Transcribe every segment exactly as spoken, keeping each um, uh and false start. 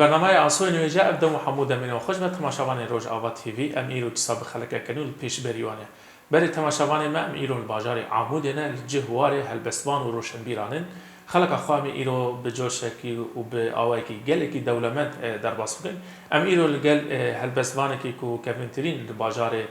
Bernameya Asoyên Wêje ev dem û hemû demên we xweş be temaşevanên Rojava T V. Em îro dîsa bi xelekeke nû li pêşberî wan e. Berê temaşevanê me, em îro li bajarê Amûdê ne, li cih warê helbestvan û roşenbîran in. Xeleka xwe em ê îro bi coşekî û bi awayekî gelekî dewlemend, e, derbas bikin. Em îro li gel, e, helbestvanekî ku kevîntirîn li bajarê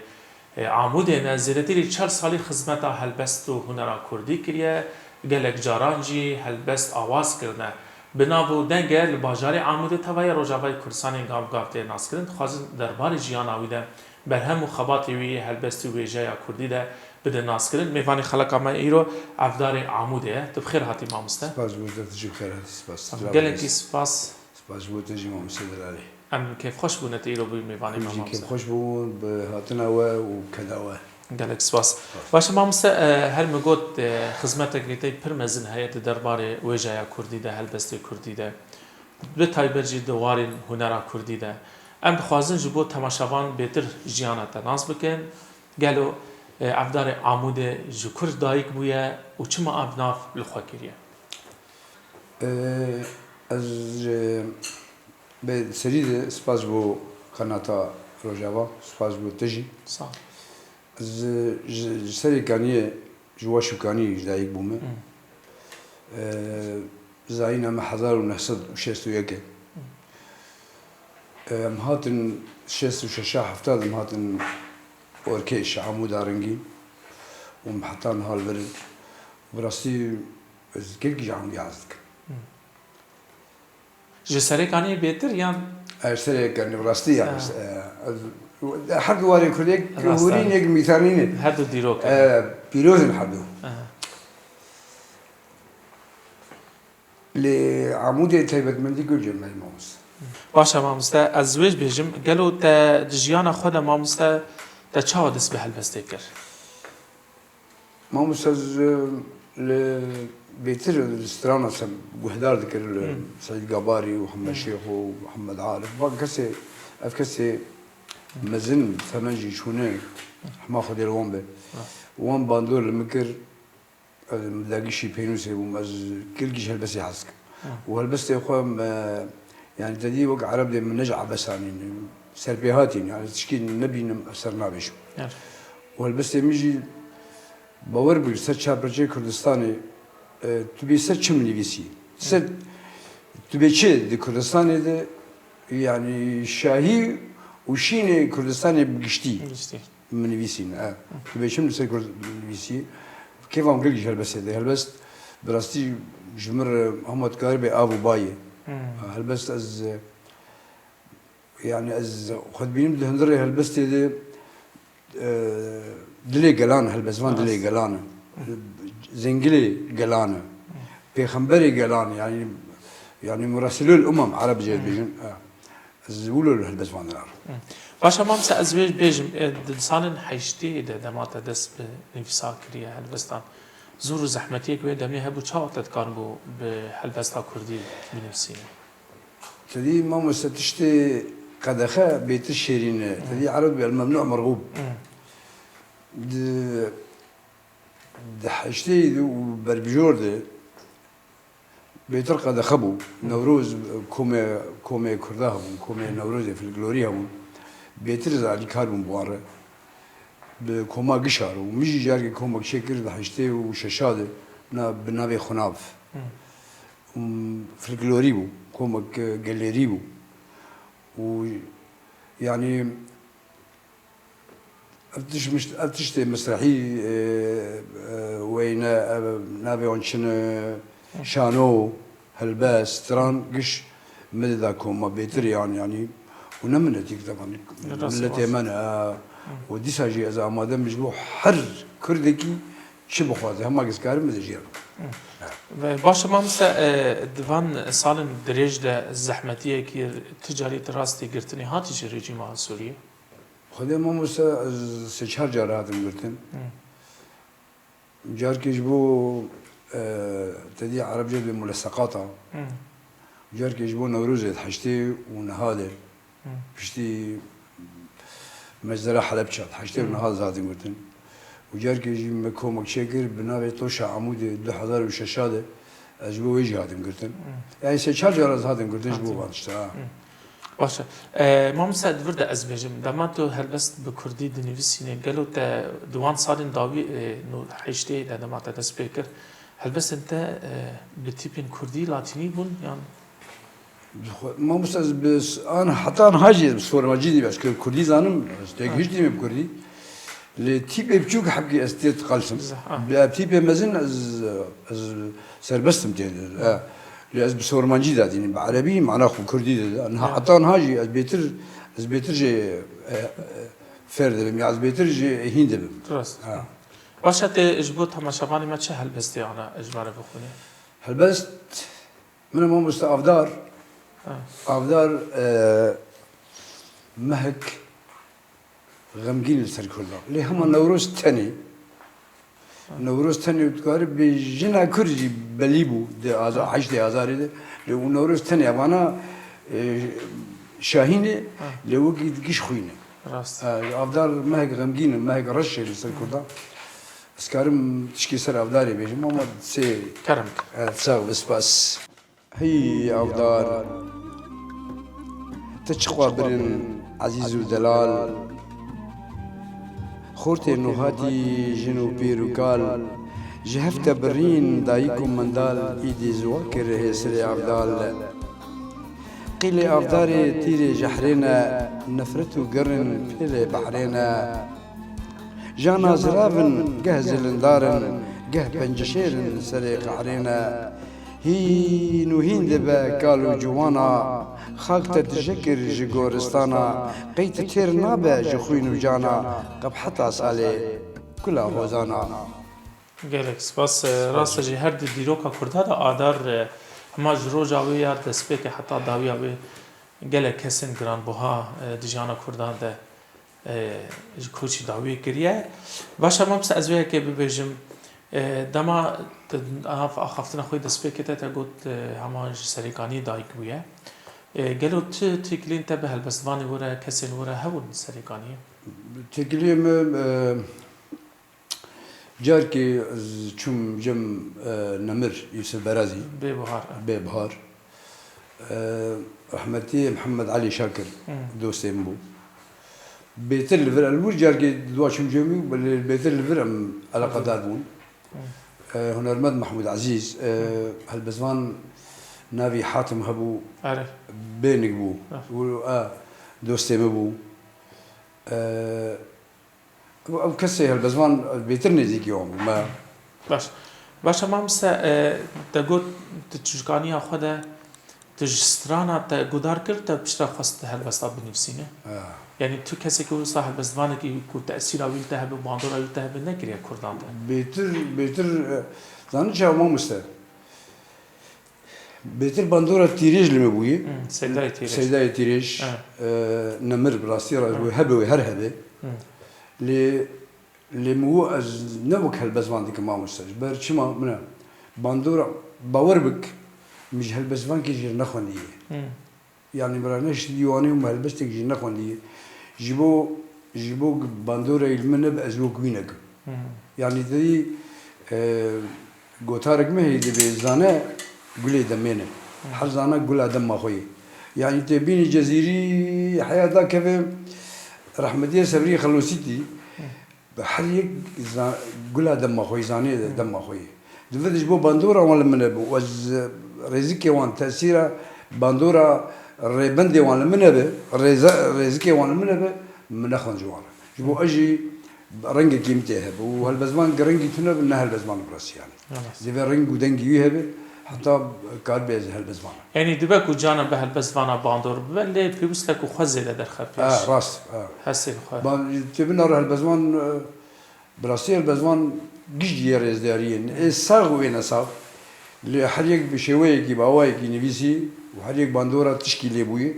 E, Amûdê ne zêdetirî çar salî xizmeta helbest û hunera kurdî kiriye, gelek caran jî helbest awaz kirine. Bi nav û deng e li bajarê Amûdê tevaya Rojavayê Kurdistanê gav gav tê naskirin. Dixwazin derbarê jiyana wî de, berhem û xebatê wî yê helbestî û wêjeya kurdî de bide naskirin. Mêvanê xeleka me îro evdarê Amûdê ye. Tu bi xêr hatî mamoste. Spas ji bo te, tu jî bi xêr hatî, spas. Gelekî spas. Spas ji bo te jî mamoste Dilalê. Em kêfxweş bûne tu îro bûyî mêvanê me, mamoste. Em jî kêfxweş bûn bi hatina we û keda we. Gelek spas. Spas. Baş e mamoste, e, her min got, e, xizmetekî te pir mezin heye di derbarê wêjeya kurdî de, helbestê kurdî de. Bi taybet jî di warên hunera kurdî de. Em dixwazin ji bo temaşevan bêtir jiyana te nas bikin. Gelo, e, evdarê Amûdê ji kur dayik bûye û çima ev nav li xwe kiriye? E, ez, e, Bi serî de spas ji bo qenata Rojava, spas ji bo te jî. Sağ ol. Ez ji, ji serê kaniyê ji Waşûkanî ji dayik bûme. Hı. Ee, zayîna me hezar û neh sed û şêst û yek e. Hı. Ee, em hatin şêst û şeş hefta de em hatin Orkêş, Amûda Rengîn û em heta niha li vir in. Bi rastî ez gelkî ji Amûdê hez dikim. Hı. Ji Serêkaniyê bêtir yan? Ez Serêkanî, rastî ya. Ha. Ez, e, ez, her du warê Kurdê yek hûrîn, yek mîtanîn e. Her du dîrok in. E, pîroz in her du. Aha. Lê Amûdê taybetmendî ku cem me mamoste. Baş e mamoste, ez wê jî bêjim, gelo te di jiyana xwe de mamoste, te çawa dest bi helbestê kir? Mamoste, ez, e, li bêtir li strana se guhdar dikir, li Hı. Seîd Gabarî û Mihemed Hı. Şêx û Mihemed Arif. Van kesê, ev kesê mezin temen jî çûne, hema Xwedê li wan be. Hı. Wan bandor li min kir, ez dagişî pênûsê bûm, ez gelkî ji helbestê hez dikim. Hı. Û helbestê xwe me, yanî te dî wek Ereb dê min ne ji ebesan in, serpêhatî in, yanî tişkî nebînim, ez ser nabêjim. Evet. Û helbestê min jî, bawer bike, ser çar perçeyê Kurdistanê, e, tu bê ser çi min nivîsî? Ser, tu bê çi di Kurdistanê de, yanî şahî û şînê Kurdistanê bi giştî. Giştî. Min nivîsîn, e. Tu bê çi min li ser Kurd nivîsî? Kêfa min gelkî ji helbestê de. Helbest, bi rastî ji min re hema dikarî bê av û bayê. Hmm. Helbest ez, e, yanî ez xwe dibînim di hundirê helbestê de, e, dilê gelan e, helbestvan dilê gelan e. Zengilê gelan e. Pêxemberê gelan e, yanî, yanî murasilul umam, Erebcê dibêjin. E, ez wilo li helbestvan dinar. Baş e, mamoste, ez wê bêjim, e, di salên heştê de dema te dest bi nivîsa kiriye helbestan, zor û zehmetiyek wê demê hebû, çawa te dikaribû bi helbesta kurdî binivîsîne? Te dî mamoste tiştê qedexe bêtir şêrîn e. Te dî Ereb dibê el-memnû mergûb. Di, di heştê de û berbijor de bêtir qedexe bû. Newroz, komê, komê Kurda hebûn, komê Newrozê folklorî hebûn. Bêtir ez alîkar bûm bi wan re. Bi koma Gişar û min jî carkê komek çêkir di heştê û şeşa de na, bi navê Xunav. Û folklorî bû, komek, e, gelêrî bû. Û yanî ev tiş-, mişt-, ev tiştê misrehî, e, e, weyne, e, navê wan çi ne, şano, helbest, stran, giş min dida koma bêtir yan, yanî, û ne minetîk de, yanî, milletê me ne, e, û dîsa jî ez amade me ji bo her Kurdekî çi bixwaze, hema ez karim ez jê re. Ve baş e, mamoste, e, di van salên dirêj de zehmetiyekî tu carî tu rastî girtinê hatî ji rejîma Sûriyê? Xwedê mamoste, ez sê çar car hatim girtin. Hı. Carkê ji bo, e, te dî Erebce dibê muleseqata. Hı. Carkê ji bo Newrozê di heştê û niha de. Hı. Piştî Meczera Helebça di heştê û niha ez hatim girtin. Û carkê jî me komek çêkir bi navê Toşa Amûdê du hezar û şeşa de. Ez ji bo wê jî hatim girtin. Hmm. Yani sê çar cara ez hatim girtin ji bo van tişta. Hmm. Baş e. E, mamoste, di vir de ez bêjim, dema tu helbest bi kurdî dinivîsînê, gelo te di wan salên dawî, e, nû heştê de dema te dest pê kir, helbestên te, e, bi tîpên kurdî, latînî bûn yan? Xwe, mamoste, ez bi s-, an, heta niha jî ez bi sormacî dî, ez kir-, kurdî zanim, ez têk Ha. hiç dîme bi kurdî. Lê tîpê biçûk hebkî ez tê diqelsim. Zeh-, ha. Bi ev tîpê mezin ez, ez serbest im tê de. E, lê ez bi sormancî de dînim, bi erebî, mana xwe kurdî de. Niha, Ya. heta niha jî ez bêtir, ez bêtir jê, e, e, fêr dibim, ya ez bêtir jê hîn dibim. Rast. Ha. Baş e, tê ji bo temaşevanê me çi helbestê ana ji me re bixwînî? Helbest, min e mamoste Avdar. Ha. Avdar, e, mehek xemgîn li ser Kurdan. Lê hema Newroz tenê. Newroz tenê û dikarî bê jina Kurd jî belî bû di aza-, Ha. heştê Azarê de. Lê û Newroz tenê evana, e, şahîn e, Ha. lê wekî di giş xwîn e. Rast. E, Avdar mehek xemgîn e, mehek reş e li ser Kurdan. Ez karim tişkî ser Avdarê bêjim ama sê Kerem. E, sağ ol, spas. Hey Avdar, te çiqwa birin ezîz û delal. Xortê nuhatî jin û pîr û kal, ji hev te birîn dayik û mendal, îdî ziwa kir hêsirê Avdal. Qîlê Avdarê tîrê jehrê ne, nefret û girin pêlê behrê ne. Jana ziravin, geh zilindar in, geh penceşêr in serê qehrê ne. Hîn û hîn dibe kal û ciwana, xak te dije kir ji goristana, qey ti têr nabe ji xwîn û cana, qebheta salê kula hozana. Gelek spas. Rast e jî her di dîroka Kurda de Adar, e, hema ji roja wê ya destpêkê heta dawiya wê gelek kesên giranbuha, e, di jiyana Kurdan de e, ji koçî dawiyê kiriye. Baş e, mamoste, ez vê yekê bibêjim, e, dema te av-, axaftina xwe dest pê kete, te got, e, hema ji Serêkaniyê dayik bûye. E, gelo tu têkiliyên te bi helbestvanê were, kesên were hebûn Serêkaniyê? Têkiliyê me, e, Carkê ez çûm cem, e, Nemir, Yusuf Berazî. Bê Buhar, e. Bê Buhar. E, rehmetî Mihemed Elî Şakir, Hmm. dostê min bû. Bêtir li vir, li wir carkê dua çûm cem wî, lê bêtir li vir em eleqedar bûn. Hmm. E, hunermend Mehmûd Ezîz, e, Hmm. helbestvan navî Hatim hebû, Erê. bênik bû. Ah. Û, e, dostê min bû. E, Ew kesê helbestvan bêtir nêzîkî wan bû me. Baş. Baş e, mamoste, e, te got, tu çûçikaniya xwe de, tu ji strana te guhdar kir, te piştre xwest helbesta binivîsîne. Ha. Yanî tu kesekî wisa helbestvanekî ku tesîra wî li te hebe, bandora wî li te hebe, nekiriye Kurdan de? Bêtir, bêtir, e, zanî çawa mamoste? Bêtir bandora Tîrêj li me bûye. Hmm, Seydayê Tîrêj. Seydayê Tîrêj, Ha. e, nemir bi rastî re Ha. wê hebe, wê her hebe. Hmm. Lê, lê min got ez ne wek helbestvan dikim mamoste. Ji ber çima min e bandora, bawer bik, min ji helbestvankê jî nexwendiye. Hmm. Yanî bira ne ji dîwanê û helbestek jî nexwendiye. Ji bo, ji bo bandoreyê li min nebe ez wek wî nekim. Hmm. Yanî didî, e, gotarek me heye dibê zane gulê demê ne. Hmm. Her zana gula dema xwe ye. Yanî tê bînî Cezîrî heya dakeve rehmetiyê Sevrî Xelosîtî. Hmm. Bi her yek za-, gula dema xwe yî, zanê de Hmm. dema xwe yî. Divê ji bo bandora wan li min hebe û ez rêzikê wan, tesîra bandora rêbendê wan li min hebe, rêze-, rêzikê wan li min hebe, min nexwend ji wan re. Ji bo Hmm. ez jî rengekî min tê hebe û helbestvan gi rengî tune be, ne helbestvan bi rastî yanî. Evet. Divê reng û dengî wî hebe, heta karibe ez helbestvan. Yanî dibe ku carna bi helbestvana bandor bibe, lê pêwîst e ku xwe zêde derxe pêş. Ha, rast, ha. Hestên xwe. Ban-, tê bina re helbestvan, e, bi rastî helbestvan gişt yê rêzdariyên. Ê sax û ê nesax. Lê her yek bi şêweyekî, bi awayekî nivîsî û her yek bandora tişkî lê bûye.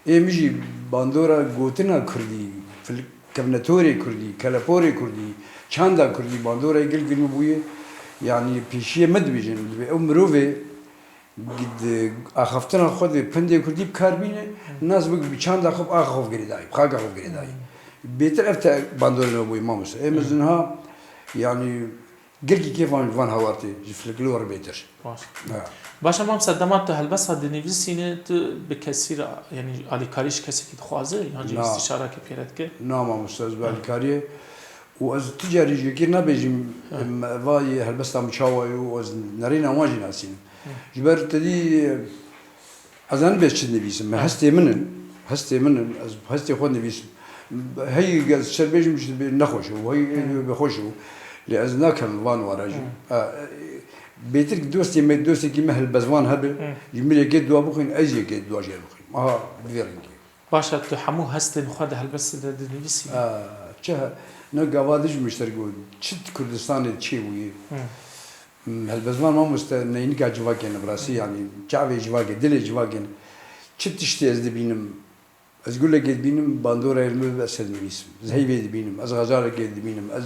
Ê min jî bandora gotina kurdî, fil-, kevnetorê kurdî, keleporê kurdî, çanda kurdî, bandorayê gelkî nû bûye. Yanî pêşiyê me dibêjin, divê ew mirovê Di axaftina xwe de pendê kurdî bi kar bîne, nas bik bi çanda xwe, bi axa xwe girêdayî, bi xaka xwe girêdayî. Bêtir ev te bandorê me bûyî mamoste. Ê min Hmm. niha, yanî, Gelkî kêfan ji van hawartê, ji folklor bêtir. Baş. Ha. Baş e, mamoste, dema tu helbesta dinivîsîne, tu bi kesî re, yanî alîkarî ji kesekî dixwaze, yan jî Na. îstîşarekê pê re dike? Na mamoste, ez bi Ha. alîkariyê û ez tu carî ji yekê nabêjim, Ha. em, va yê helbesta min çawa ye û ez nerîna wan jî nasînim. Ha. Ji ber te dî, ez anibê çi dinivîsim. Ha. Hestê min in, hestê min in, ez hestê xwe dinivîsim. Hey ez şer bêjim, ji bê nexweş û hey Ha. bê xweş û. Lê ez nakem van wara jî. Ha. A, e, Bêtir ki dostê me, dostekî me helbestvan hebe, Hı. ji min yekê dua bixwîn, ez yekê dua jê bixwîm. Aha, bi vê rengî. Baş e, tu hemû hestên xwe di helbestê de dinivîsî? A, çi he-, ne gava dijim ji te re got, çi di Kurdistanê çêbûyî? Hı. Hmm, helbestvan mamoste neynika civakê ne, bi rastî, Hı. yanî çavê civakê, dilê civakê ne. Çi tiştê ez dibînim, Ez gulekê dibînim, bandorayê li min bibe, ez dinivîsim. Ez heyvê dibînim, ez xecarekê dibînim, ez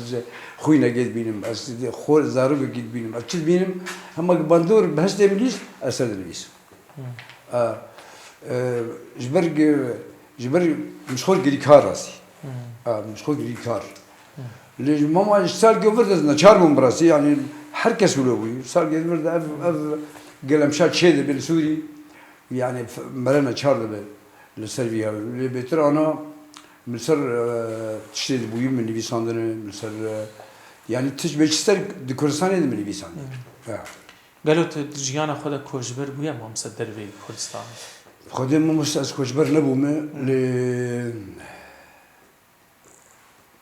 xwînekê dibînim, ez xwe zarokekî dibînim, ez çi dibînim, hema ki bandor bi hestê min lîst, ez ser dinivîsim. Hmm. A, e, ji ber, ji ber min ji xwe girî kar rastî. Hmm. A, min ji xwe girî kar. Hmm. Lê ji mama ji salkê vir de ez neçar bûm bi rastî, yanî her kes wilo bûyî. Salkê vir de ev, ev gelemşa çê dibe li Sûrî. Yanî f-, mere neçar dibe li ser vî hev. Lê bêtir ana min li ser, e, tiştê dibûyî min nivîsandine, min li ser, e, yanî tişt bê çi ser di Kurdistanê de min nivîsandine. Hmm. Ya. Gelo tu di jiyana xwe de koçber bûye mamoste derveyî Kurdistanê? Xwedê mamoste ez koçber nebûme, Hmm. lê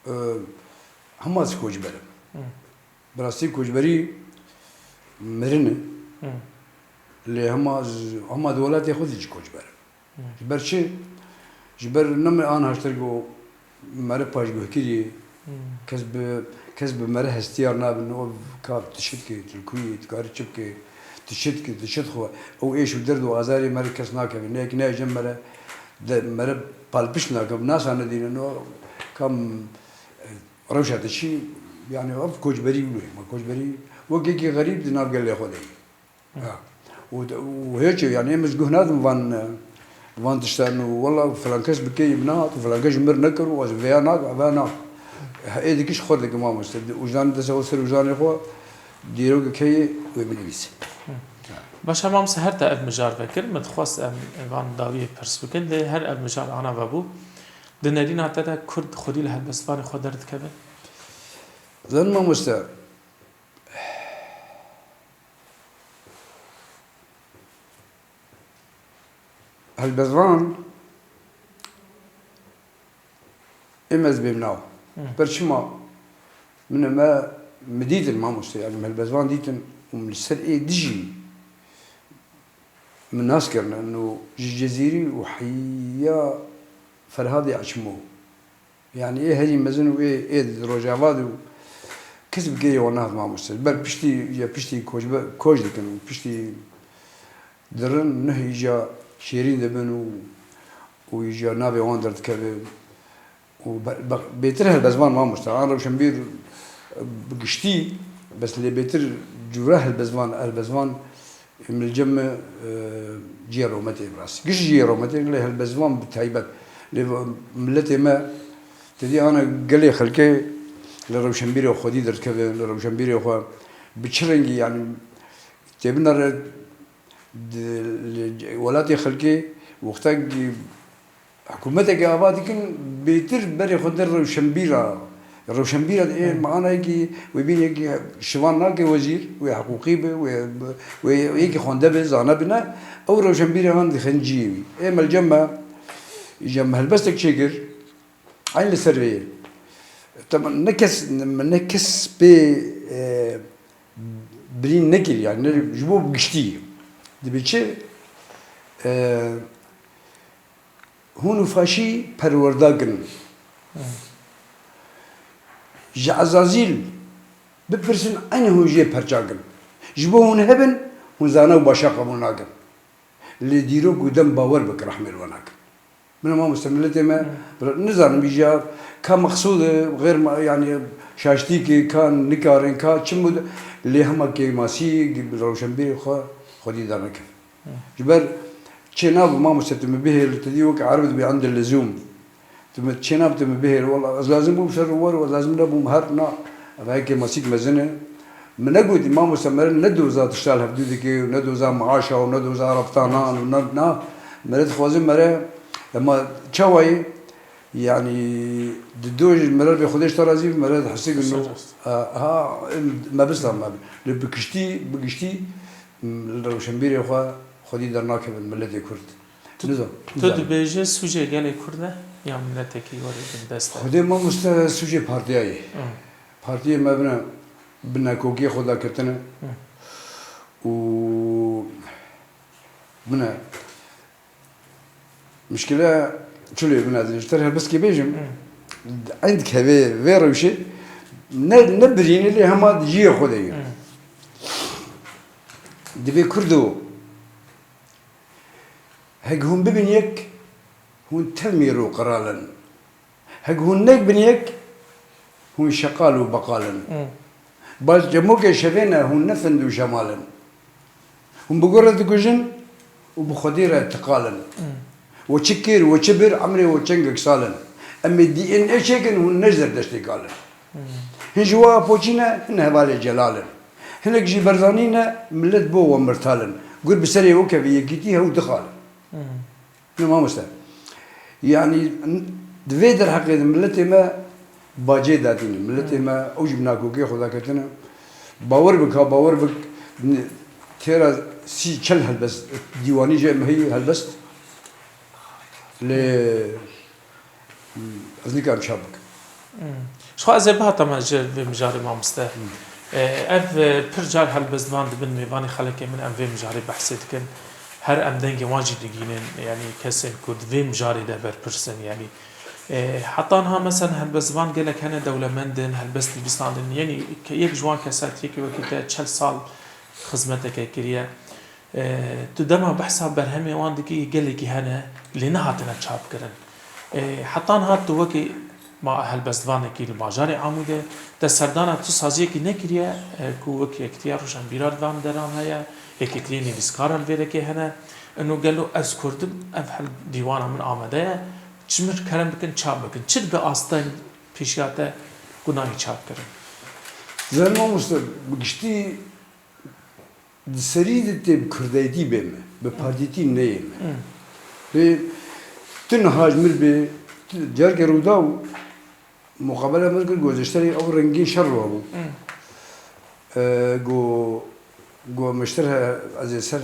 Ee, hema ez koçber im. Hı. Bi rastî koçberî mirin e. Hı. Lê hema ez, hema di welatê xwe de jî koçber im. Hı. Ji ber çi? Ji ber ne me an haşter got mere paşguh kiriye. Hı. Kes bi, kes bi mere hestiyar nabin. O ka tu çi dikî, tu li ku yî, tu karî çi bikî, tu çi dikî, tu çi dixwe. Ew êş û derd û azarê mere kes nakeve. Ne yek ne cem mere de, mere palpiş nake, bi nasa nedînin o kam, e, rewşa te çi, yanî ev koçberî wilo ye. Ma koçberî wek yekî xerîb di nav gelê xwe de ye. Ha. Û, û hêçê, yanî em ji guh nadim van, e, van tiştan û wela filan kes bi keyî bi nehat û filan kes ji mir nekir û ez vêya nakim, eva nakim. Ê dikî ji xwe dikim mamoste. Ûjdan dese xwe ser ûjdanê xwe, dîrokek heye wê binivîse. Baş e mamoste, her te ev mijar vekir, min dixwest em van dawiyê pirs bikin, lê her ev mijar ana vebû. Di nerîna te de Kurd xwedî li helbestvanê xwe derdikeve? Zanin mamoste, helbestvan Êm ez bêm nav. Hı. Ber çima min me, mi dîtin mamoste, yanî mi helbestvan dîtin û min li ser ê dijî min nas kirine. No ji Cezîrî û heya Ferhadê Açmo. Yanî ê herî mezin û ê, ê di Rojava de û kes bi keyê wan nahat mamoste. Ber piştî, ya piştî koç be, koç dikin û piştî dirin, nuh îca şêrîn dibin û, û îca navê wan derdikeve. Û be-, be-, bêtir helbestvan mamoste. An rewşenbîr bi giştî, bes lê bêtir cûra helbestvan, helbestvan, min li cem me, e, ciyê rehmetê bi rastî. Giş ciyê rehmetê, lê helbestvan bi taybet. Lê miletê me, te dî ana gelê xelkê li rewşenbîrê xwedî derdikeve, li rewşenbîrê xwe bi çi rengî, yanî tê binere di, li welatê xelkê wextekî hikûmeteke ava dikin, bêtir berê xwe der rewşenbîra, rewşenbîra ê Hmm. manayekî wê bîn yekî şivan nake wezîr, wê hiqûqî be, wê, wê yekî xwende be, zane be ne, ew rewşenbîrê han dixin ciyê wî. Ê me li cem me, îca me helbestek çêkir, eyn li ser vê ye. Tamam, ne kes, ne kes pê, e, birîn nekir, yani ne, ji bo giştî. Dibe çi? E, hûn û faşî perwerda kin. Ji Ezazîl bipirsin, eynî hûn jê perça kin. Ji bo hûn hebin, hûn zana û başa qebûl nakin. Lê dîrok û dem bawer bike rehmê li we nakin. Min mamoste miletê me, Hmm. nizanim îja ka mexsûd e, xêr ma-, yanî şaştî ke ka nikarin, ka çi mud, lê hema kêmasî rewşenbîrê xwe xwedî dernekin. Hmm. Ji ber çênabe mamoste tu min bihêl, tu dî wek erib dibê endil lizûm. Tu min çênabe tu min bihêl, wela ez lazim bûm ser û wer, ez lazim nebûm her na. Ev heke masîk mezin e. Min negotî, mamoste, mere ne doza tişta li hevdû dike û ne doza maaşa û ne doza rabtanan û ne, na, mere dixwaze mere, ema çawa ye? Yanî, di do ji mere bê Xwedê ji te razî be, mere dihesibin no, ha, em, mebista me. Lê bi giştî, bi giştî, m, li rewşenbîrê xwe xwedî dernakevin miletê Kurd. Tu, Nizam, tu nizam. dibêje sûcê gelê Kurd e ya miletekî werê bindest e? Xwedê mamoste sûcê partiya ye. Hı. Partiyê me bine, bi nakokiyê xwe dakirtine. Hı. Û bine, mişkile çilê bine, ji te re helbestkê bêjim. Hı. Eyn dikeve vê rewşê, ne, ne birîne lê hema di cihê xwe de ye. Hı. Divê Kurdo, hek hûn bibin yek, hûn tev mêr û qral in. Hek hûn nebin yek, hûn şeqal û beqal in. Hmm. Bal cemokê şevê ne, hûn ne find û şemal in. Hûn bi gor re dikujin û bi Xwedê re tiqal in. Hmm. We çi kir, we çi bir, emrê we çengek sal in. Em ê D N A çêkin, hûn ne ji Zerdeştê kal in. Hmm. Hin ji we Apoçî ne, hin hevalê Celal in. Hinek jî Berzanî ne, milet bo we mirtal in. Gur bi serê we kevî, yekîtî hew dixal in. Hmm. Ne mamoste. Yanî, n-, di vê derheqê de miletê me bacê datîne. Miletê Hmm. me ew jî bi nakokê xwe daketine. Bawer bik ha, bawer bik, n-, têra sî çel helbest, dîwanî jê me heyî helbest. Lê, hmm, ez nikarim çap bikim. Hmm. Ji xwe ez ê bihatama ji vê mijarê mamoste. Hmm. E, ev, e, pir car helbestvan dibin mêvanê xelekê min, em vê mijarê behsê dikin. Her em dengê wan jî digînin, yanî kesên ku di vê mijarê de berpirs in, yanî, e, heta niha mesela helbestvan gelek hene dewlemend in, helbest nivîsandin, yanî ke-, yek ji wan kesatiyekî wekî te çel sal xizmeteke kiriye. E, tu dema behsa berhemê wan dikî, gelekî hene, lê nehatine çapkirin. E, heta niha tu wekî ma-, helbestvanekî li bajarê Amûdê, te serdana tu saziyekî nekiriye, e, ku wek Yekîtiya Roşenbîra li van deran heye, Yekîtiya Nivîskaran vê rekê hene. Ino gelo ez Kurd im, ev hel-, dîwana min amade ye. Ji min kerem bikin, çap bikin. Çi dibe asteng pêşiya te ku nayê çapkirin? Zanim mamoste, bi giştî Di serî de tê bi kurdayetî bê me, bi partîtî neyê me. Hmm. Lê tu niha ji mir bê, tu careke rûdaw muqabela min kir, got, ji te re ew rengîn şer rû hebû. Hmm. E, got, got, min ji te re, ez ê ser, e,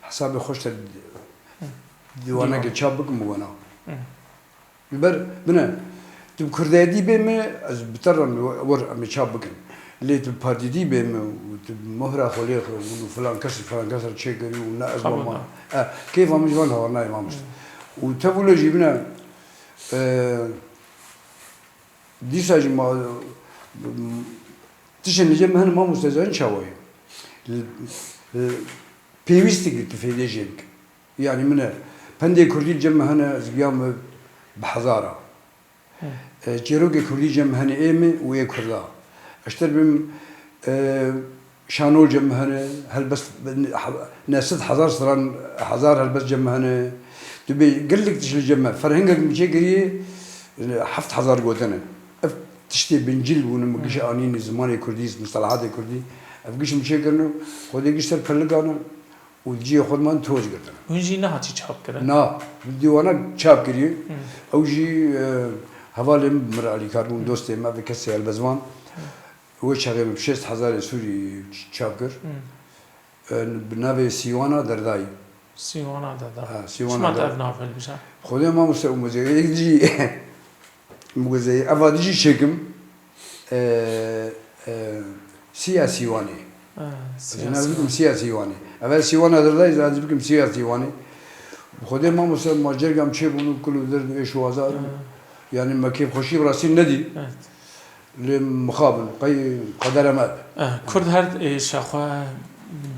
hesabê xwe ji te re Hmm. dîwaneke Dîwan. çap bikim û wena. Hmm. Ji ber, bine, tu bi kurdayetî bê me, ez bi te re em ê, wer em ê çap bikin. Lê tu bi partîtî bê me û tu bi mohra xwe lê xwe û filan kes, filan kes re çêkirî û ne ez Qebûl wema. nakim. E, keyfa min ji van hawar nayê mamoste. Hmm. Û tevû lê jî bine, e, dîsa jî ma, tişên li cem me hene mamoste, zanî çawa ye? L-, l-, pêwîst dikir tu fêdê jê bikî. Yanî min e, pendê kurdî cem me hene, ez giya me bi hezara. Hı. E, çîrokê kurdî cem me hene ê min û ê kurda. Ez ter bim, e, şanol cem me hene, helbest, ne sed hezar stran, hezar helbest cem me hene. Tu bê gelek tişt li cem me. Ferhengek min çêkiriye, heft hezar gotine. Ev tiştê bincil bûne, min giş Hı. anîne zimanê kurdî, mustelehatê kurdî. Ev giş min çêkirine, xwedê giş ser pelikan e. Û cihê xwe man toc girtine. Hûn jî nehatî çap kirin? Na, dîwana çap kiriye. Hmm. Ew jî, e, hevalê min bi mir alîkar bûn, Hmm. dostê me, vê kesê helbestvan. Hmm. Wê çaxê min bi şêst hezarê Sûrî ç-, çap kir. Hmm. E, bi navê Sîwana Derdayî. Sîwana Derdayî. Ha, Sîwana Çima te Der- ev nav hilbijart? Xwedê mamoste û muzeyê jî Muguzeyê. Eva dijî çêkim, e, e, Siya Sîwanê. Ha, Ez Siya ena bikim Sîwanê. Siya Sîwanê. Eve Sîwana Derdayî, ez bikim Siya Sîwanê. Bi Xwedê mamoste ma cergam çêbûn û kul û derd û êş û azar. Ha. Yani me kêfxweşî bi rastî nedî. Evet. Lê mixabin, qey qedere me. Eh, Kurd her êşa xwe,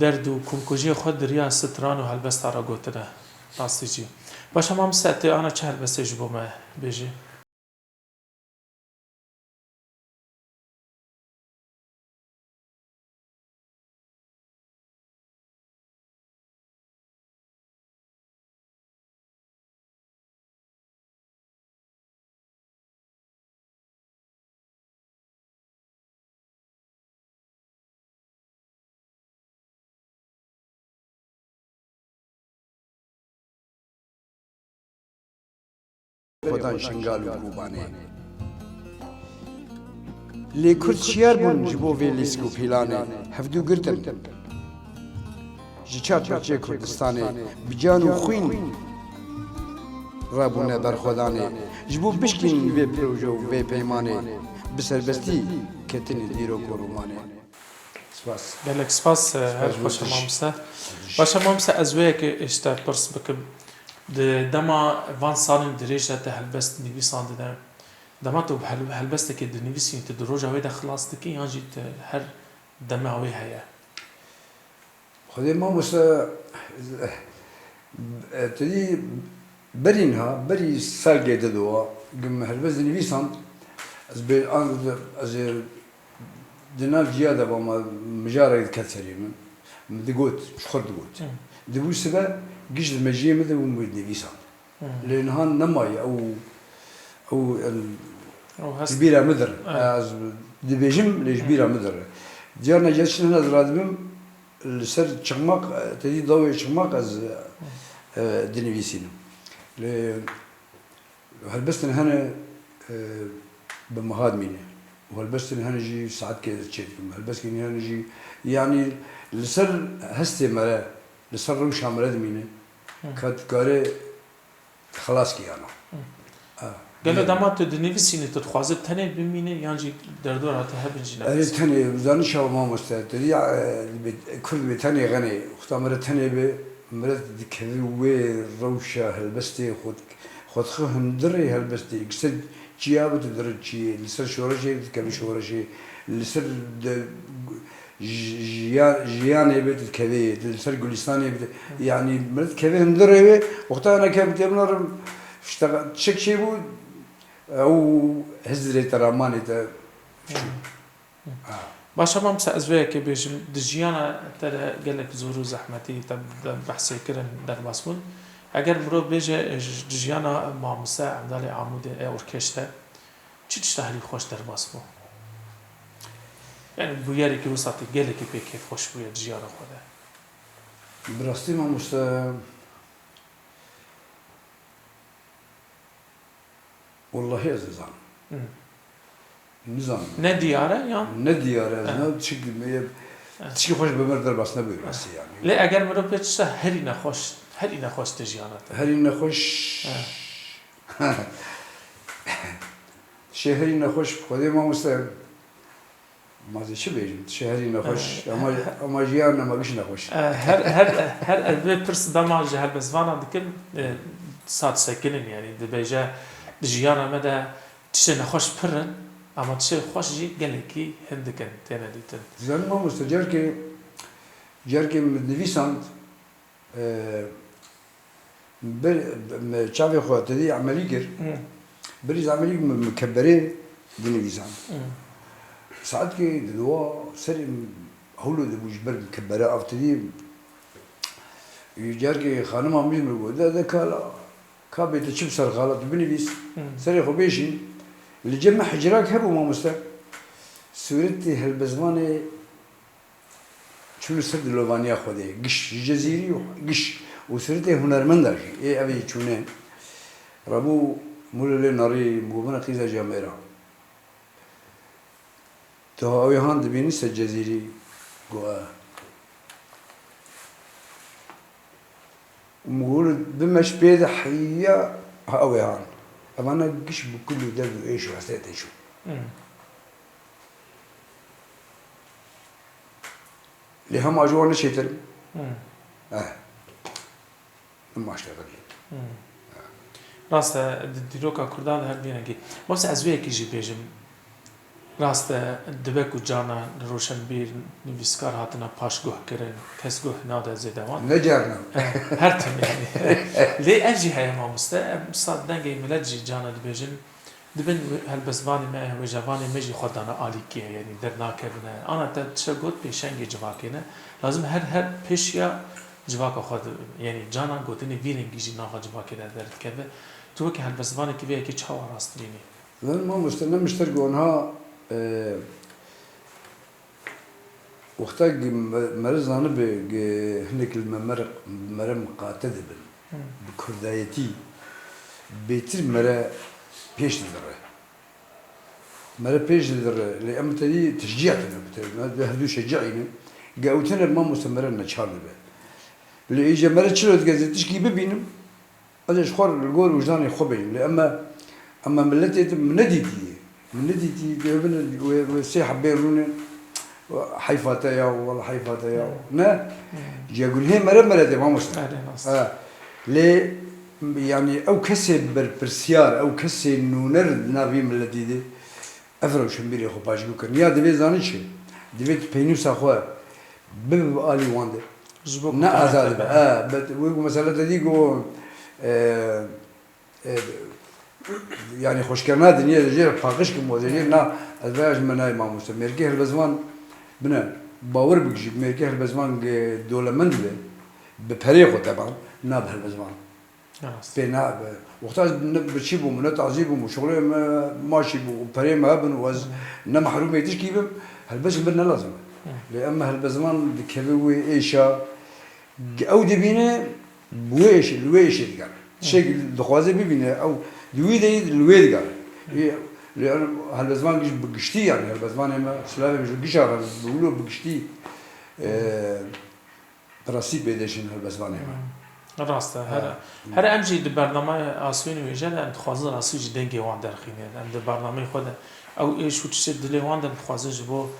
derd û komkujiyê xwe di riya stran û helbesta re gotine. Rastî jî. Baş e mamoste, tê ana çi helbestê ji bo me bêjî? Xwedan Şingal û Kobanê. Lê Kurd şiyar bûn ji bo vê lîsk û pîlanê, hevdû girtin. Ji çar parçeyê Kurdistanê bi can û xwîn rabûne berxwedanê. Ji bo bişkînin vê proje û vê peymanê, bi serbestî ketine dîrok û romanê. Spas. Gelek spas, e, her Spas xweş bo tij. Mamoste. Baş e mamoste, ez wê yekê ji te pirs bikim. Di dema van salên dirêj de te helbest nivîsandine, dema tu hel-, helbestekê dinivîsînî, tu di roja wê de xilas dikî yan jî tu her dema wê heye? Xwedê mamoste, e, tu dî berî niha, berî salgê didowa, gim helbest dinivîsand, ez bê-, an-, ez ê di nav ciya de bama mijarek diket serê min. Min digot, ji xwe digot. Hı. Dibû sibe, giş di mejiyê min de bû min nivîsand. Hı. Lê niha nemaye ew, ew, em, Ew hest. Ji bîra min dir. Evet. Ez dibêjim, lê ji Hı. bîra min dir. Carna ca çi hene ez radibim, li ser çiqmaq, e, te dî dawê çiqmaq ez, e, dinivîsînim. Lê helbestin hene, e, bi meha dimîne. Û helbestin hene jî saetkê ez çêdikim. Helbestin hene jî, yanî li ser hestê me re, li ser rewşa me re dimîne. Hı. Ka dikare xilas kî yana. Hı. Ha. Gelo Bilmiyorum. Dema tu dinivîsînî, tu dixwazî tenê bimînî yan jî derdora te hebin jî Erê nebes? Tenê, zanî çawa mamoste, te dî, e, Kurd bê tenê xenê, wexta me re tenê be, me re dikeve wê rewşa helbestê xwe, xwe dixwe hundirê helbestê, li ser çiya be tu diri çiyê, li ser şoreşê dikeve şoreşê, li ser de, ji-, jiya-, jiyanê be tu dikevê, li ser gulistanê be tu, yanî me re dikeve hundirê wê, wexta ene ke bi tê binarim, işte, çek çê bû, ew hizrê te ramanê te. Hı. Ha. Baş e, mamoste, ez vê yekê bêjim, di jiyana te de gelek zor û zehmetî te de behsê kirin derbas bûn. Eger mirov bêje, e, ji, di jiyana mamoste Evdalê Amûdê, e, orkeşte, çi tişta herî xweş derbas bû? Yani bûyereke wisa tê gelekî pê kêfxweş bûye di jiyana xwe de. Bi rastî mamoste, Wellahî ez nizanim. Hı. Nizanim. Ne diyar e yan? Ne diyar e, ez He. ne tişkî me-, He. tişkî xweş bi me re derbas nebûye rastî yanî. Lê eger mirov pê tişta herî nexweş, herî nexweş di jiyana te. Herî nexweş. He. Tişê herî nexweş, Xwedê mamoste. Ma ez ê çi bêjim? Tişê herî nexweş. Eh, Ama, eh, ama jiyan nema giş nexweş. Eh, her, her, her ez vê pirs dema ji helbestvanan dikim, eh, sat sekin in, yani dibêje, di jiyana me de tişê nexweş pir in, ama tişê xweş jî gelekî hindik in, têne dîtin. Zanî mamoste, carkê, carkê min nivîsand, Ee, bir, me çavê xwe tedî emelî kir. Hı. Birîz emelî min mikeberê dinivîsan. Hı. Saetkê didowa serê min hewlo dibû ji ber mikebere av tedî. Carkê xanima min ji min got, de, de kala, ka bê te çi bi ser xala tu binivîs, Hı. serê xwe bêşîn. Li cem me hicrak hebû mamoste. Sûretê helbestvanê Çû li ser dilovaniya Xwedê, giş ji Cezîrî û giş û sûretê hunermenda jî, ê ev ê çûne. Rabû mûle lê nerî, min got, bine qîza camêra. Tu ha ew ê han dibînî ser Cezîrî? Got, e. Û min got, bime ji pê de heya ha ew ê han. Evana giş bi kul û derd û êş û hesretê çû. Hmm. Lê hema ji wan neçêtir. Hmm. Eh. Hema işte xelî. Hmm. Rast e, di dîroka Kurdan de her vî rengî. Wesa ez vê yekî jî bêjim. Rast e, dibe ku carna roşenbîr, nivîskar hatine paşguh kirin, kes guh nade zêde wan. Ne carna. Eh, her tim yani. Lê ev jî heye mamoste, em sat dengê milet jî carna dibêjin. Dibin helbestvanê me, wêjevanê me jî xwe dane alîkiyê, yanî dernakevine. Ana te tişe got pêşengê civakê ne. Lazim her, her pêşiya civaka xwe di-, yanî cana gotinê vî rengî jî nava civakê de derdikeve. Tu weke helbestvanekî vê yekê çawa rast dibînî? Lan mamoste, ne mişter ku onha, e, Wexta gi me-, meriv zanibe gi hinek li me mere, mere miqate dibin. Hmm. Bi kurdayetî, Bêtir mere pêş didire. Mere pêş didire. Lê em tedî teşcîya tine bi te. Me hevdû şecîî ne. Ge ew tine mamoste mere neçar dibe. Lê îje mere çilo dike ez ê tişkî bibînim. Ez ê ji xwe li gor wijdanê xwe bêjim. Lê eme, eme milletê din min nedîtiye. Min nedîtî, dê bin wê, wê sê hebê rûnê. Heyfa te ya, wala heyfa te ya. Ne? Ya gunhê mere mere tê mamoste. Erê, rast. Ha. Lê, yanî ew kesê berpirsiyar, ew kesê nûner di nav vî miletî de, ev rewşenbîrê xwe paşgû kirin. Ya divê zanî çi? Divê tu peynûsa xwe bibe bi alî wan de. Ji bo Ne ku azad be. Ha, bet, wê ku mesela te dî ku, e, e, yanî xweşkirina dinyê de jê re paqij kim, wazê jê na, ez veya ji me nayê mamoste. Mêrkê helbestvan, bine, bawer bik jî, mêrkê helbestvan ge dolemend be, bi perê xwe teban, nabe helbestvan. Rast. Pê nabe. Wexta ez ne birçî bûm, ne tazî bûm, şixulê me maşî bû, û perê me hebin û ez ne mehrûmê tişkî bim, helbestê min ne lazim e. Lê em helbestvan dikeve wê êşa, ew dibîne, bi wê êşê, li wê êşê digere. Tiştekî dixwaze bibîne, ew di wî de yî li wê digere. Ê, lê em helbestvan giş-, bi giştî, yanî helbestvanê me, silavê min ji gişa re, bi wilo bi giştî, e, Bi rastî pêdeşên helbestvanê me. Hmm. Rast e. Here, Ha. here em jî di bernameyê Aswîn û Êje de em dixwazin rastî jî dengê wan derxînin. Em di bernameyê xwe de ew êş û tiştê dilê wan de em dixwazin ji bo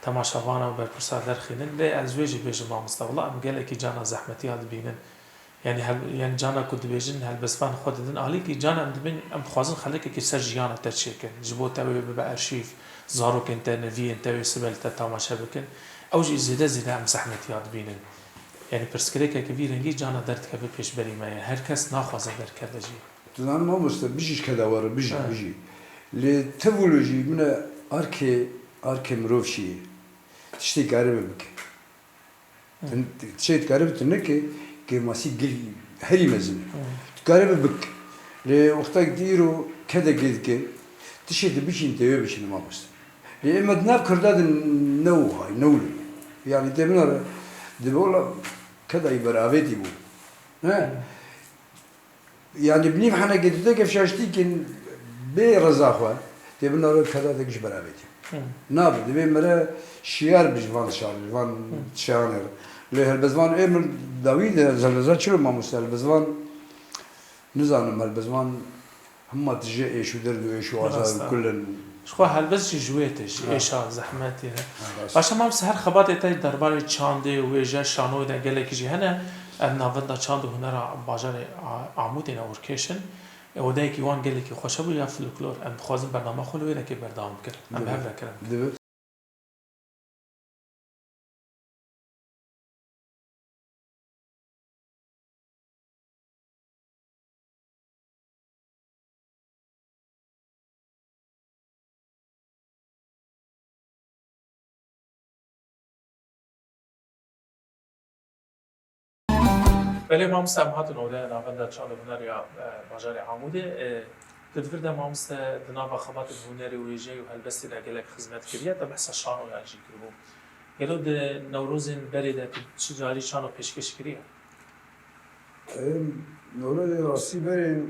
temaşevana û berpirsa derxînin. Lê ez wê jî bêjim mamoste, wela em gelekî cana zehmetiya dibînin. Yanî hel-, yanî cana ku dibêjin helbestvan xwe didin alîkî, cana em dibên, em dixwazin xelekekî ser jiyana te çêkin. Ji bo te wê bibe arşîv, zarokên te, neviyên te wê sibe li te tamaşe bikin. Ew jî zêde zêde em zehmetiya dibînin. Yanî pirsgirêkeke vî rengî cana derdikeve pêşberî me ye. Her kes naxwaze derkeve jî. Tu zanî mamoste, bijî ji keda we re, bijî, Ha. bijî. Lê tevûlo jî min e arkê, arkê mirov çi ye. Tiştê karibe bike. Hı. Tu, tu, tiştê dikaribe tu neke, kêmasî gil herî mezin e. Hı. Tu karibe bik. Lê wexta ku tu îro kedekê dike, tiştê tu biçîn, tê wê biçîne mamoste. Lê ême di nav Kurda de ne wiha ye, ne wilo ye. Yanî tê min re dibe wela keda wî beravêtî bû. Ne? Hı. Yanî bi nîv henekê tu tê kevşaştî kin bê reza xwe, tê bin re keda te giş beravêtî. Hı. Nabe, divê mere şiyar bi ji van şar, ji van Hı. şayanê re. Lê helbestvan ê min dawî de, ez helbestvan çilo mamoste, helbestvan nizanim, helbestvan hema tije êş û derd û êş û azar Rast e. û kulin. Ji xwe helbest jî ji wê tê, ji Ha. êşa, zehmetê. Ha, rast. Baş e mamoste, her xebatê te derbarê çandê û wêje, şanoyê de gelekî jî hene. Ev navenda çand û hunera bajarê A-, Amûdê ne û Rikêş in. E, odeyekî wan gelekî xweş hebû ya folklor. Em dixwazin bernama xwe li wê dekê berdewam bikin. Em Dibe. hev re kirin. Dibe. Belê mamoste, em hatin odeya Navenda Çand û Huner ya, e, bajarê Amûdê. E, tu di vir de mamoste di nava xebatên hunerê û wêjeyê û helbestê de gelek xizmet kiriye, te behsa şanoyan jî kiribû. Gelo di Newrozên berê de tu çi carî şano pêşkêş kiriye? Em, Newrozê rastî berê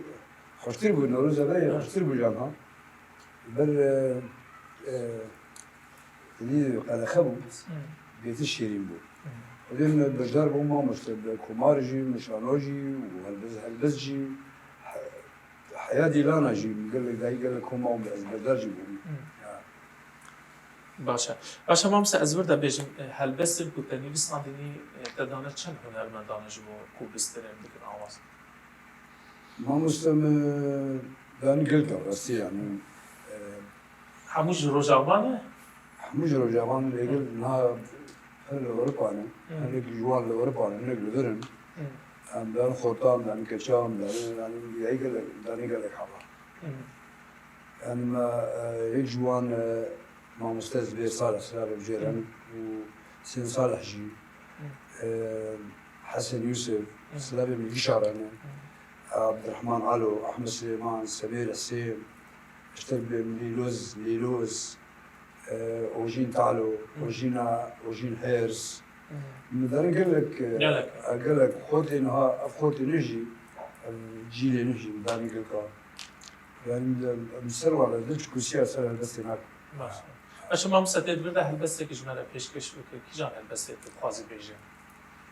xweştir bû, Newroza berê Evet. xweştir bû jan ha. Ber, e, e, dilî qedexe bû, Hı. bêtir şêrîn bû. Hı. Xwedê min beşdar bû mamoste, bi komar jî, min şano jî û helbez-, helbez jî, he-, heya dîlana jî, min gelek dayî gelek koma û ez beşdar jî bûm. Hı. Ya. Baş e. Baş e, mamoste, ez vir de bêjim, e, helbestên ku te nivîsandinî, e, te dane çend hunermendan e ji bo ku bistirên bikin awaz? Mamoste, me danî gelek e, rastî, yanî, e, Hemû ji Rojava ne? Hemû ji Rojava ne, lê gel niha her li Ewropa ne. Hı. Hinek ji wan li Ewropa ne, hinek li vir in. Hı. Em danî xortan, danî keçan, danî, danî, yanî gelek, danî gelek hava. Hı. Yanî me, e, yek ji wan, e, mamoste Zubêr Salih, silavê bicêrin, Hı. û Husên Salih jî, Hı. e, Hesen Yusuf, Hı. silavê min gişa re ne. Hı. Abdurrahman Alo, Ahmet Silêman, Semêr Husên, Eşter Bêm, Lîloz, Lîloz, e, Ojîn Talo, Hı. Ojîna, Ojîn Hêrs. Hı. Min dane gelek, e, Gelek. e, gelek xortê niha, ev xortê ne jî, Cîlê nû jî darî girka. Yani em ser wan re, hiç kursiya ser helbestê nakin. Baş. Eşe mamoste, tê di vir de helbestekî ji me re pêşkêş bike, kîjan helbestê tu dixwazî bêjî?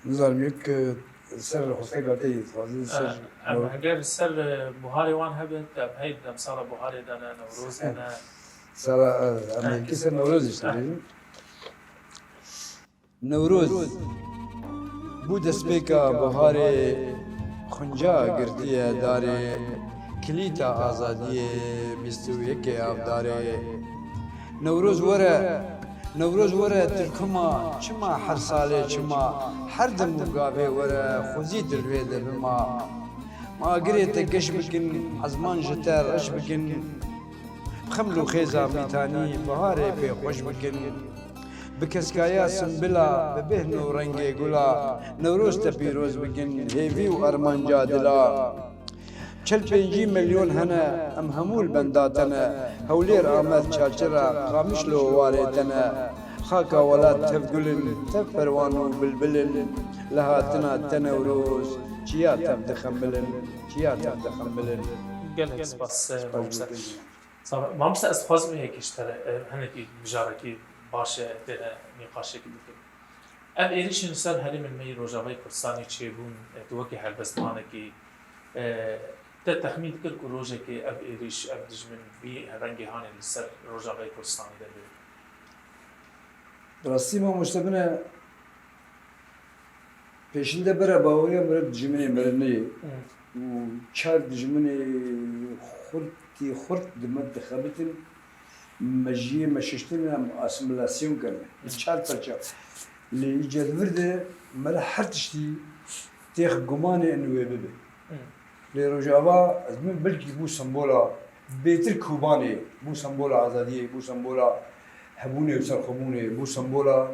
Nizanim, yek, e, ser xwesteka te yê dixwazî, ser Em heger ser, e, buharê wan hebe, em hey demsala buharê de ne, Newroz de ne. Sala, e, em yekî ser Newrozê ji te bêjin. Newroz bû destpêka biharê, xunca girtiye darê, kilîta azadiyê bîst û yekê avdarê. Newroz were, Newroz were tirkuma, çima her salê çima, her dem û gavê were, xwezî di rê de bima. Ma agirê te geş bikin, ezman ji te reş bikin, bi xeml û xêza mîtanî, biharê pê xweş bikin. Bi keskaya simbila, bi bêhn û rengê gula, Newroz te pîroz bikin, hêvî û armanca dila. Çel pêncî milyon hene, em hemû li benda te ne, Hewlêr, Amed, Çarçira, Qamişlo warê te ne. Xaka welat tev gul in, tev perwan û bilbil in, li hatina te Newroz, çiya tev dixemilin, çiya tev dixemilin. Gelek spas, Spas mamoste. Sağ ol. Mamoste, ez dixwazim yekî ji te re, e, hinekî mijarekî baş e, tê de nîqaşekî bikim. Ev êrîşên li ser herêmên me yê Rojavayê Kurdistanê çêbûn, e, tu wekî helbestvanekî, e, te texmîn dikir ku rojekê ev êrîş, ev dijmin vî rengê hanê li ser Rojavayê Kurdistanê de bê? Bi rastî mamoste bine, pêşinde bere baweriya meriv dijminê meriv neyê. Hmm. Û çar dijminê xurtî xurt di me dixebitin, mejiyê me şiştin em asimilasyon kirine. Çar parça. Lê îca di vir de me re her tiştî têx gumanê in wê bibe. Hmm. Lê Rojava, ez min belkî bû sembola bêtir Kobanê, bû sembola azadiyê, bû sembola hebûnê û serxwebûnê, bû sembola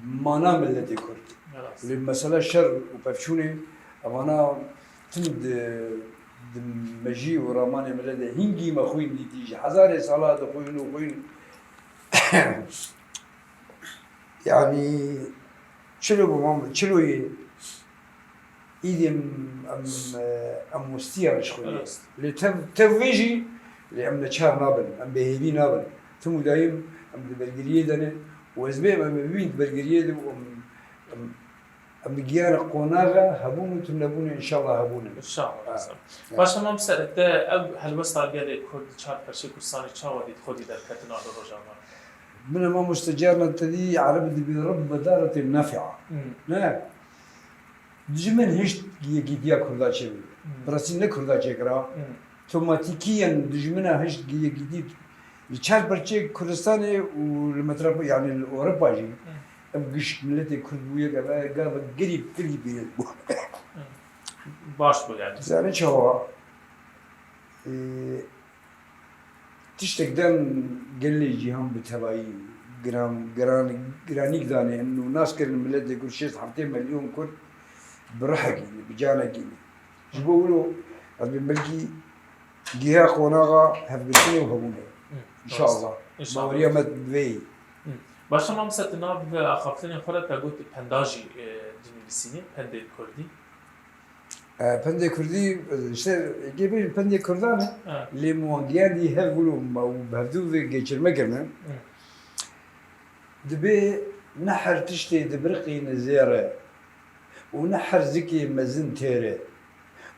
mana miletê Kurd. Rast. Lê mesela şer û pevçûnê, evana tim di, di mejî û ramanê miletê hingî me xwîn dîtî, ji hezarê sala dixwîn û xwîn. Yani çilo bû mam, çiloyê Îdî em, em, e, em westiyan ji xwe. Rast. Lê tev, tev wê jî, lê em neçar nabin, em bêhêvî nabin. Tim û dayim em di bergiriyê de ne û ez bêm em ê bibîn di bergiriyê de û em, em, em digiyane qonaxa hebûn û tunebûnê, înşallah hebûn in. İnşallah. Ha. Rast. Ha. Baş e mamoste, te ev helwesta gelê Kurd, çar perçê Kurdistanê çawa dît, xwedî derketina li Rojava? Min e mamoste, carna te dî, Ereb dibê Rebbe daretin nafia. Hmm. Ne? Dijmin hişt yekîtiya Kurda çêbû. Hmm. Bi rastî ne Kurda çêkira. Hmm. Tomatîkiyen dijmina hişt yekîtî li çar perçê Kurdistanê û li metropo-, yani li Ewropa jî. Hmm. Ev giş miletê Kurd bûye gava, gava girî, girî bî bû. Hmm. Baş bû yani. Zane çawa? Ee, Tiştek den gelê cîhan bi tevayî giran, giran, giranîk danê û nas kirin miletê Kurd şêst heftê milyon Kurd bi ruhekî ne, bi canekî ne. Ji bo wilo ez bê belkî giha qonaxa hevgirtinê û hebûnê. Hı, înşallah. Înşallah. Baweriya me bi vê yî. Hı. Baş e mamoste, tu nav axaftinên xwe re te got penda jî, e, dinivîsînî, pendê kurdî. E, pendê kurdî, e, işte, yekê bêjin pendê kurdan e. Evet. Lê min wan giyandî hev wilo me û bi hevdû vê geçirme kirine. Evet. Dibê ne her tiştê dibiriqîne zêr e û ne her zikê mezin têr e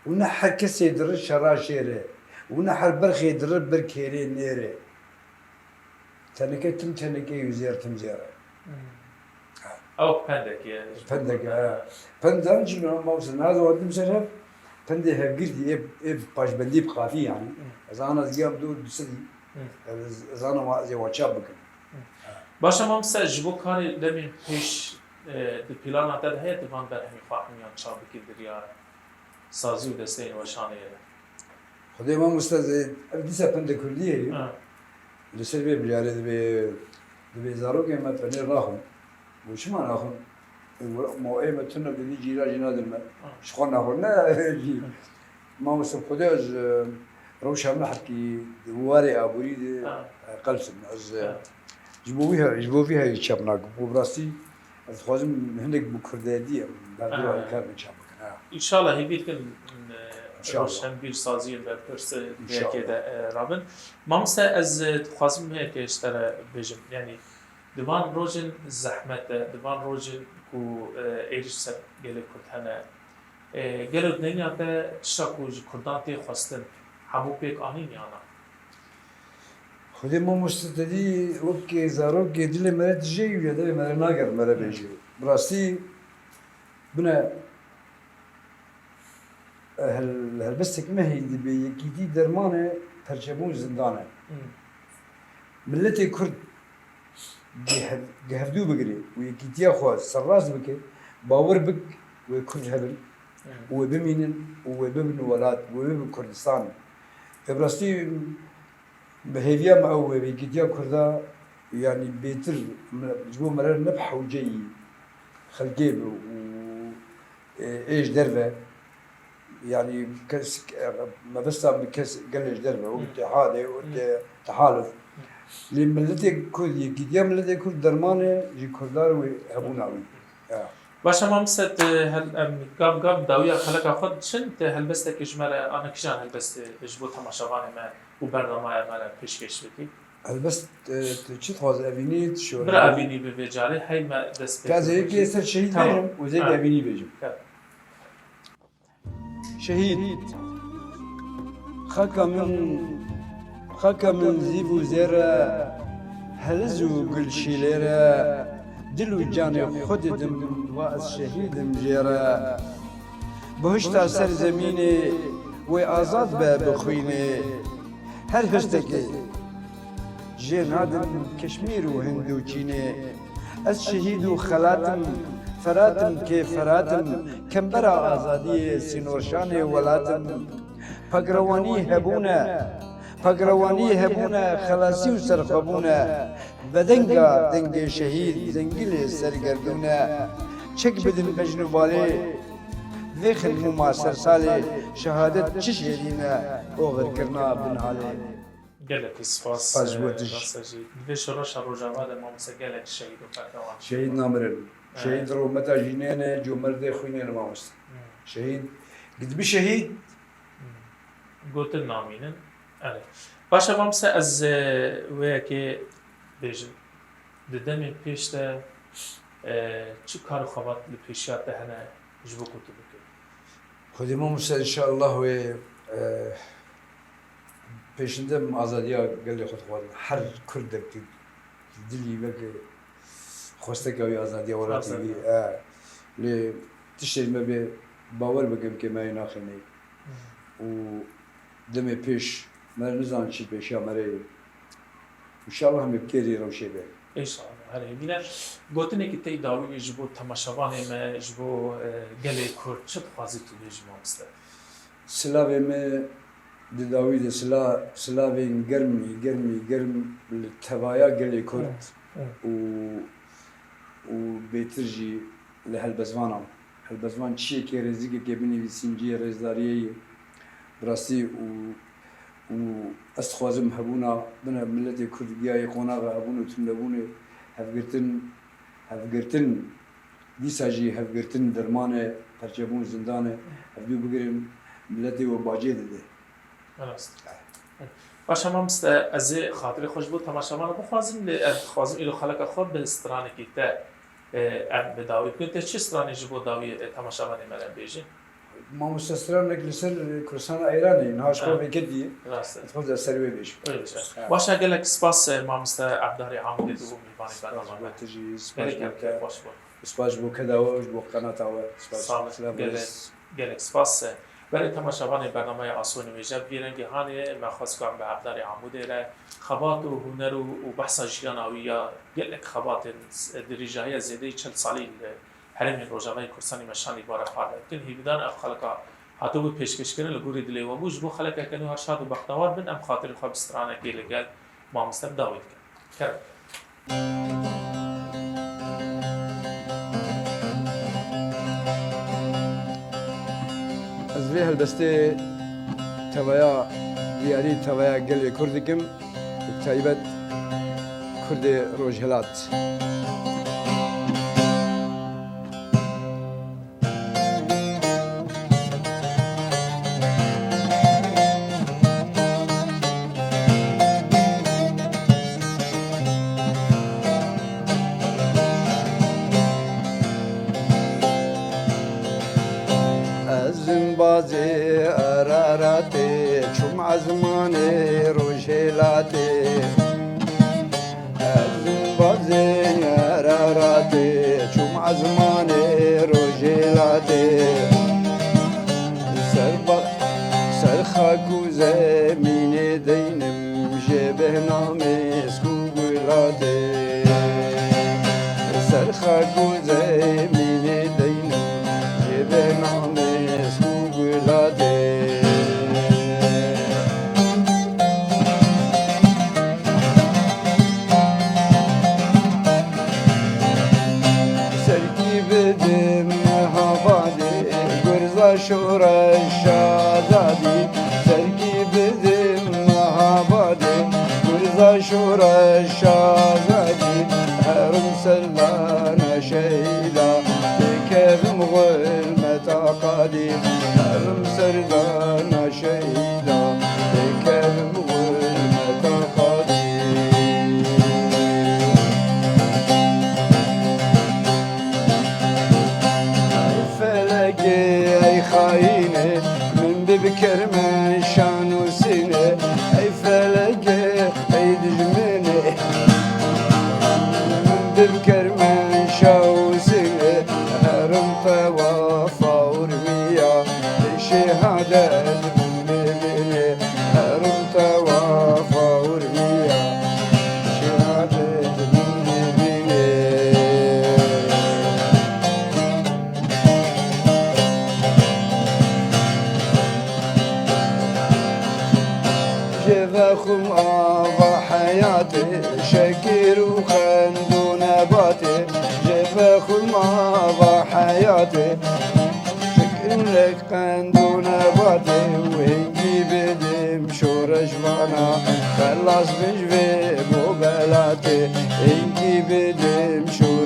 û ne her kesê diri şera şêr e û ne her berxê diri bir kêrê nêr e. Tenike tim tenike û zêr tim zêr e. Hmm. Ha. Ew pendek e. Pendek e, ha. Pendan jî min mawse nazo adim ser hev. Pendê hevgirtî ê, ê paşbendî bi qafî yani. Hmm. Ez ana ziyam dûr bi sedî. Hmm. Ez, ez ana wa, ez ê wa çap bikim. Hmm. Ha. Baş e mamoste, ji bo karê demên pêş, e, di plana te de heye tu van berhemî xwe hemiyan çap bikî di riya sazî û desteyên weşanê ye? Xwedê mamoste, ez ê, ev dîsa pende kurdî ye. Ha. Li ser vê biryarê dibê, dibê zarokên me penêr naxwin. Û çima naxwin? Ê, ma ê me tune bi vî cîra jî nadin me. Ha. Ji xwe naxwin, ne jî. Ha. Mamoste, Xwedê ez, e, rewşa me hepkî di warê aborî de, ha, e, qels im. Ez, e, ha, ji bo wî he-, ji bo vî heyî çap nakim. Û bi rastî ez dixwazim hinek bi kurdayetî em berdewamî, ha, kar me çap bikin. Ha. Înşallah hêvî dikin, e, İnşallah. Roşenbîr saziyên berpirs, e, di vê yekê de, e, rabin. Mamoste, ez, e, dixwazim vê yekê ji te re bêjim. Yanî, di van rojên zehmet de, di van rojên ku, e, êrîş ser gelê Kurd hene, e, gelo di neyniya te tişta ku ji Kurdan tê xwestin, hemû pêk anîn ya na? Xwedê mamoste te dî wekî zarokê dilê me re dijê û ya devê me re nager me re bêjê. Bi rastî bine, e, hel-, helbestek me hîn dibe, yekîtî derman e, perçebûn zindan e. Hmm. Miletê Kurd gi hev-, gi hevdû bigire û yekîtiya xwe serrast bike, bawer bik wê Kurd hebin û wê bimînin û wê bibin welat, wê bibin Kurdistan. Ê bi rastî bi hêviya me ew e, yekîtiya Kurda, yanî bêtir me, ji bo me re ne bi hewceyî xelkê be û, e, ê ji derve. Yanî kes, mebesta bi kes gelê ji derve, wek Îtîhadê, wek Tehaluf. Lê miletê Kurd, yekîtiya miletê Kurd derman e ji Kurdan wê hebûna wî. Ya. Baş e, mamoste, tu hel-, em gav gav dawiya xeleka xwe diçin, tu helbestekê ji me re, ana kîjan helbestê ji bo temaşevanê me û bernamaya me re pêşkêş bikî? Helbest, e, tu çi dixwazî, evînî, tu şorî? Bira evînî bi vê carê, hey me dest pê. Ez ê yekê ser şehîd bêjim û ez ê yekê evînî bêjim. Şehîd. Xaka min, xaka min zîv û zêr e, heliz û gul şîlêr e, dil û canê xwe didim, va ez şehîd im jê re. Bihişta ser zemînê wê azad be bi xwînê, her hiştekê jê nadim Keşmîr û Hind û Çînê. Ez şehîd û xelat im, Ferat im, kê Ferat im, kembera azadiyê sînorşanê welat im. Pagrewanî hebûn e, pagrewanî hebûn e, xelasî û serxwebûn e. Vedenga dengê şehîd zengilê ser gerdûn e. Çek bidin bejn û balê, vêxin mûma ser salê, şehadet çi şêrîn e, oxirkirina bin halê. Gelekî spas. Spas ji bo tu jî. Rastî jî. Di vê şoreşa Rojava de, mamoste, gelek şehîd û pehlewan. Şehîd namirin. Evet. Şehîd rehmeta jinê ne, comerdê xwînê ne, mamoste. Hmm. Şehîd, gidibî şehîd. Hmm. Gotin namînin. Evet. Baş e, mamoste, ez, e, wê yekê bêjim. Di demê pêş de, e, çi kar û xebat li pêşiya te hene ji bo ku tu bikî? Xwedê mamoste, înşallah wê, e, pêşinde em azadiya gelê xwe dixwazin. Her Kurdek dilî weke xwesteka wî azadiya welatê wî. Azadiya. E, lê tiştê me bê bawer bikim ke me yê naxêne. Hmm. Û demê pêş me nizanin çi pêşiya me re ye. Înşallah em ê bi kêrî rewşê be. Înşallah, herê bîne. Gotinekî te yî dawî ji bo temaşevanê me, ji bo, e, gelê Kurd çi dixwazî tu bêjî, mamoste? Silavê me di dawî de sila-, silavên germî, germî, germ li tevaya gelê Kurd û, û bêtir jî li helbestvanan. Helbestvan çiyekê rêzikekê binivîsîn cihê rêzdariyê ye. Bi rastî û, û ez dixwazim hebûna bine miletê Kurd giyayê qonaxa hebûn û tundebûnê, hevgirtin, hevgirtin, dîsa jî hevgirtin derman e, perçebûn zindan e, hevdû bigirin, miletê we bacê dide. Rast. Baş e, mamoste, ez ê xatirê xwe ji bo temaşevana bixwazim, lê ez dixwazim îro xeleka xwe bi stranekî te, e, em bi dawî bikin. Te çi stranê ji bo dawî, e, temaşevanê me re bêjî? Mamoste, stranek li ser Kurdistana Îranê, niha ji xwe vêketî. Rast e. Dixwazim ez ser wê bêjim. Wê bêje. Ha. Baş e, gelek spas, e, mamoste Evdarê Amûdê, tu bû mîvanê bernama me. Spas ji bo te jî, spas ji bo te. Gelek kêfxweş bû. Spas ji bo keda we, ji bo qenata we. Spas. Sağ ol. Silav, gelek. Gelek spas. Berê temaşevanê bernameya Aso Nimêje, bi vî rengî hanê me xwest ku em bi Evdarê Amûdê re xebat û huner û, û behsa jiyana wî ya gelek xebatên s-, dirêjahiya zêdeyî çil salî li herêmên Rojavayê Kurdistanê meşandî bi we re parve bikin. Hêvîdar ev xelika hatibû pêşkêşkirin li gorî dilê we bû. Ji bo xelekeke nû her şad û bextewar bin, em xatirê xwe bi stranekê li gel mamoste bi dawî dikin. Kerem. Ez vê helbestê teveya diyarî, teveya gelê Kurd dikim, bi taybet Kurdê Rojhilat. Bazê Araratê çûm ezmanê Rojhilatê. Ez bazê Araratê çûm ezmanê Rojhilatê. Ser ba-, ser xak û zemînê deynim jê behnamê Gulatê. Ser xak û zemînê deynim jê behnamê Gulatê. Serkî bidim mehabadê, gurza şoreş azadî. Serkî bidim mehabadê, gurza şoreş azadî. Herim serdana şehîda, dikevim xulmeta qadî. Herim serdana şehîda, dikevim xulmeta qadî. Ey felekê, ey xayînê, min bi bikermen şan û sînê. Ey felekê, ey dijminê, min bi bikermen şan û sînê. Herim tewafa urmiya, şehadet min bibînê. Herim tewafa urmiya, şehadet min bibînê. Jê vexwim ava heyatê, şekir û qend û nebatê. Jê vexwim ava heyatê, şekir û qend û nebatê. Û hingî bidim şoreşvana, xelas bin ji vê bo belatê. Hingî bidim şoreşvana,